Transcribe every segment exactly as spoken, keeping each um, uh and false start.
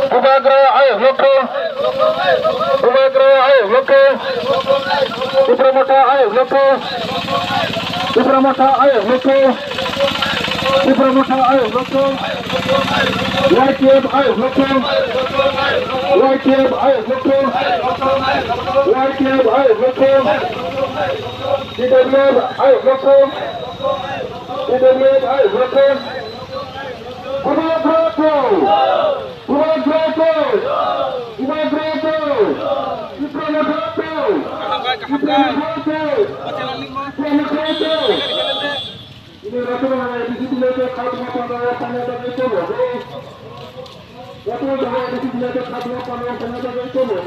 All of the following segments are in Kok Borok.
Bubagra ayuk lokthung. Bubagra ayuk lokthung. Tipra Motha ayuk lokthung. Tipra Motha ayuk lokthung. Tipra Motha ayuk lokthung. Y T F ayuk lokthung. Y T F ayuk lokthung. Y T F ayuk lokthung. T W F ayuk lokthung. T W F ayuk lokthung. Bubagra ayuk. Bubagra ayuk! Bubagra ayuk! Tipra Motha ayuk! Tipra Motha ayuk! Tipra Motha ayuk! Ini ratu mana A D C bilang tu kau cuma pandang pandang tak itu loh. Ratu mana A D C bilang tu kau cuma pandang pandang tak itu loh.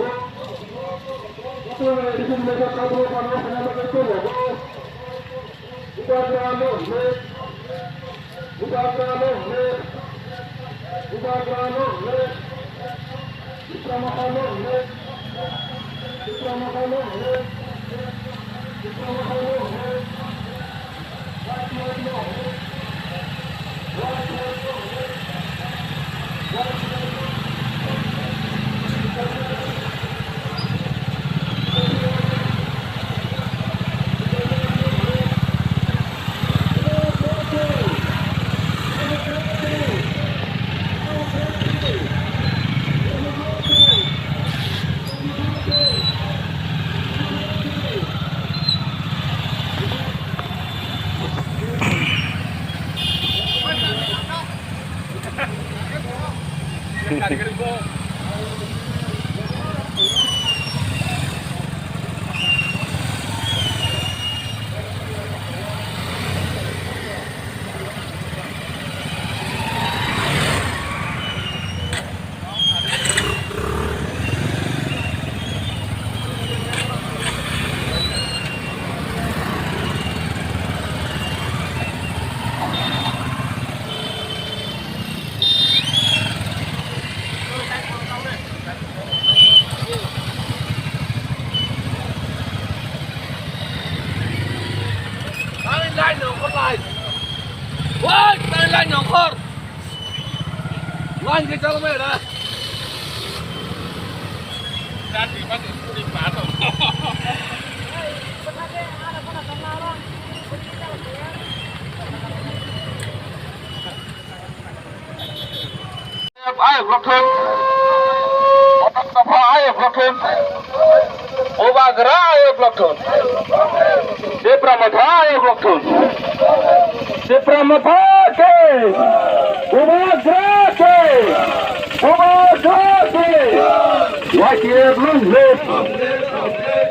Ratu mana A D C bilang tu kau cuma pandang pandang tak itu loh. Bubagra long live! Bubagra long live! Bubagra long live! Tipra Motha long live! Tipra Motha long live! Tipra Motha long live! Y T F long live! Y T F long live! Tangwi line nongkhor lai. Woi, tangwi line nongkhor. Line khe chalokmai ra. Ayuk lokthun. Motok topha ayuk lokthun. Bubagra ayuk lokthun. Tipra Motha ayuk lokthun. Tipra Motha ke. Bubagra ke. Bubagra ke. Y T F long live.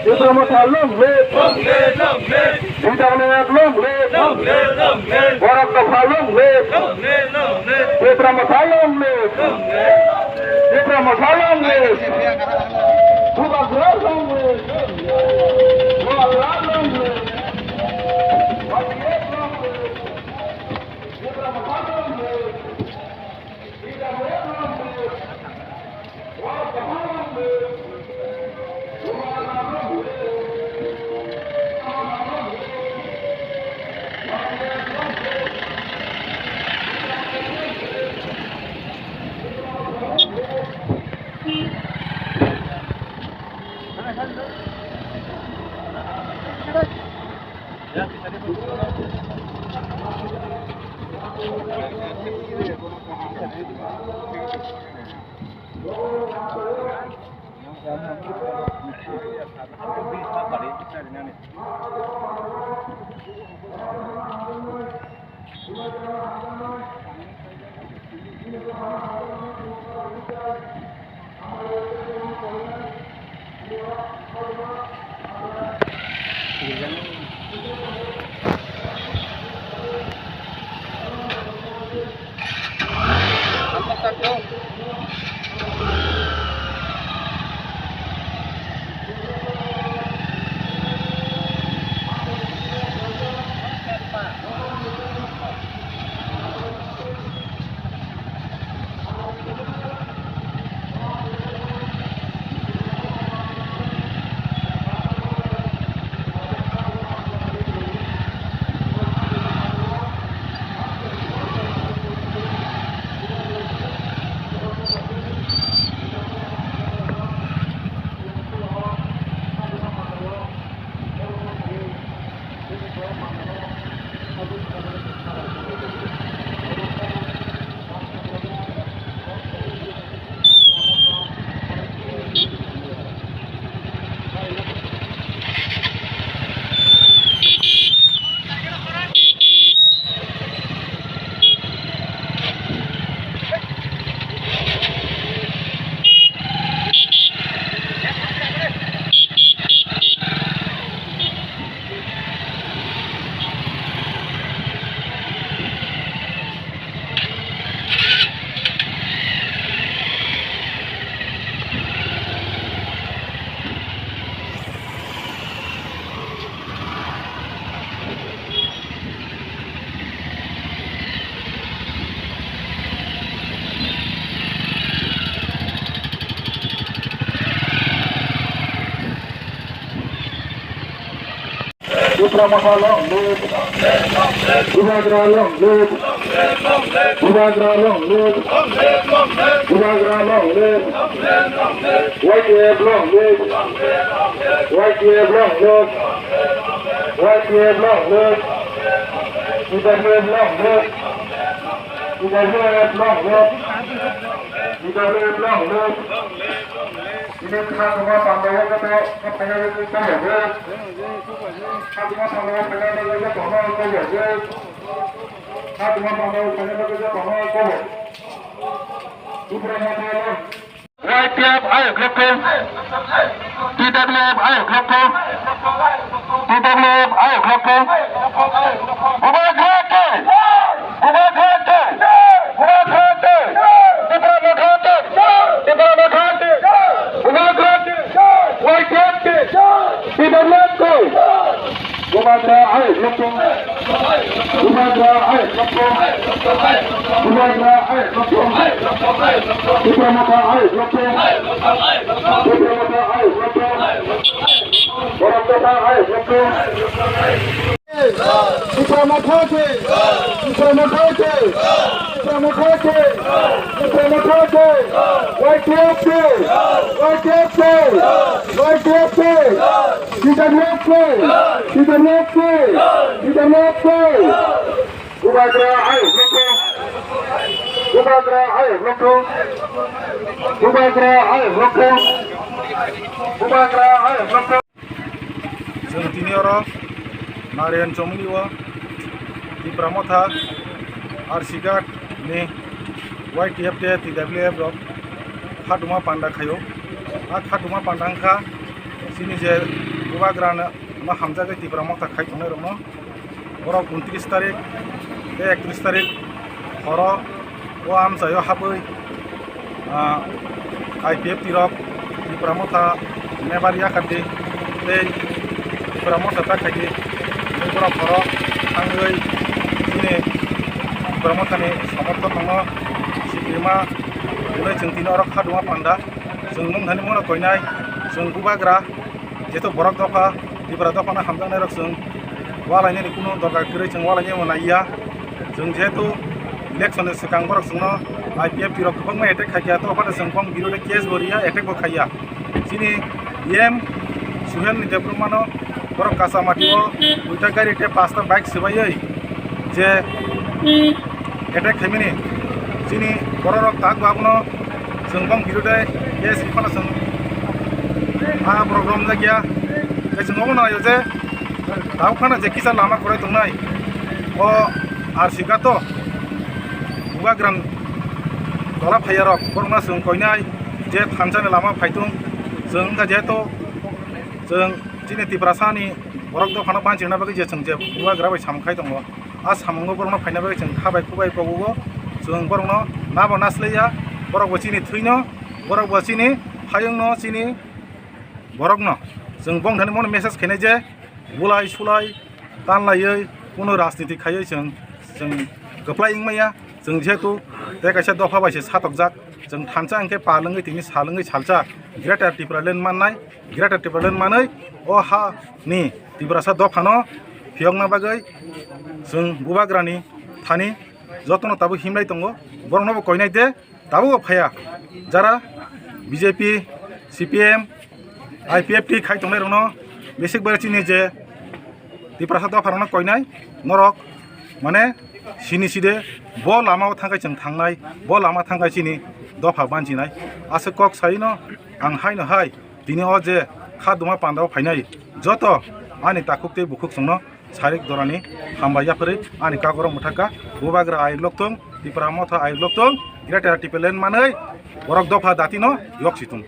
Tipra Motha long live. Long live, long live. T W F long live. Long live, long live. Borok topha long live. Long live, long live. Tipra Motha long live. Long live. Tipra Motha long live. Bubagra long live. Bubagra long live. Y T F long live. Tipra Motha long live. T W F long live. Tipra Motha long live. Bubagra long live. Bubagra long live. Bubagra long live. Y T F long live. Y T F long live. Y T F long live. T W F long live. T W F long live. T W F long live. Ini khajama pandao joto khaphaiya joto khaphaiya. Khajama pandao khaphaiya joto khaphaiya. Khajama pandao khaphaiya joto khaphaiya. Tipra Motha long. Y T F ayok lokthung, T W F ayok lokthung, T W F ayok lokthung. Bubagra khe, Bubagra khe, Bubagra khe, Tipra Motha khe, Tipra Motha khe, Bubagra khe, Y T F khe, T W F khe. Bubagra ayok lokthung. Bubagra ayok lokthung. Bubagra ayok lokthung. Tipra Motha ayok lokthung. Tipra Motha ayok lokthung. Borok Motha ayok lokthung. Tipra Motha khe, Tipra Motha khe, Tipra Motha khe, Tipra Motha khe, Y T F khe, Y T F khe, Y T F khe. T W F khe, T W F khe, T W F khe. Bubagra ayok lokthung. Bubagra ayok lokthung. Bubagra ayok lokthung. Bubagra ayok lokthung. Chwng tini oro Narayan Chomoni o Tipra Motha R C Ghat ni Y T F tei T W F rok khatuma panda khaio. A khatuma panda wngkha chini je Bubagra no hamjagwi Tipra Motha khai tongnai rokno. Borok untris tarik tei ektris tarik horo o amchaio habwi, ah, I P F T rok Tipra Motha nebar yakardi tei Tipra Motha ta khaidi. Tei borok horo thangwi chini Tipra Mothani somorthok rokno sikrima hwnwi chwng tini oro khatuma panda. Chwng mung thani mano koinai, chwng Bubagra. Jeto borok dopha, Tripura dophano hamjaknai rok chwng walainani kunu dorkar kwrwi chwng walainai bo naiya. Chwng jehetu election ni swkang borok chwngno I P F T rok kwbangma attack khaikha, to ophano chwng bong birodo case bo riya, attack bo khaiya. Chini E M Suhel ni Debbarma no borok kacha mati o duita gari tei pasta bike swbaiwi je attack khaimani chini borok rok tak bo abono chwng bong birodo case riphano chwng a borok romjakya. Tei chwng omo naio je tabuk phano je kisa lama kwrwi tongnai o R C Ghat o Bubagra ni tola phaiya rok borokno chwng koinai je thansa ni lama phaitung chwng wngkha jehetu chwng chini Tiprasa ni borok dophano banchirna bagwi je chwng je Bubagra bai samung khai tongo. A samungo borokno phaina bagwi chwng kha bai, khubai kogugo. Chwng borokno nabo naslaiya, borok bo chini thwino, borok bo chini hayungno, chini borokno. Chwng bongthani mono message khainai je bulai sulai tanlaiwi kuno rajniti khaiwi chwng, chwng kwplai wngmaya. Chwng jehetu tei kaisa dopha bai se satokjak, chwng thansa hwnkhe pal wngwi tini sal wngwi salsa Greater Tipraland mannai. Greater Tipraland manwi o ha ni Tiprasa dophano phiyokna bagwi chwng Bubagrani thani jotono tabuk himlai tongo, borokno bo koinai de tabuk bo phaiya. Jara B J P, C P M, I P F T khai tongnai rokno besik bai chini je Tiprasa dopha rokno koinai norok mane sini side bo lama o thangkai chwng thangnai, bo lama thangkai chini dopha banchinai. Aswk kok saino ang haino hai tini o je kha duma panda o phainai joto ani takhuk tei bukhuk chwngno sarik dorani hambai yapharwi ani kagorok mwthakha. Bubagra ayuk lokthung, Tipra Motha ayuk lokthung, Greater Tipraland manwi borok dopha datino yok situng.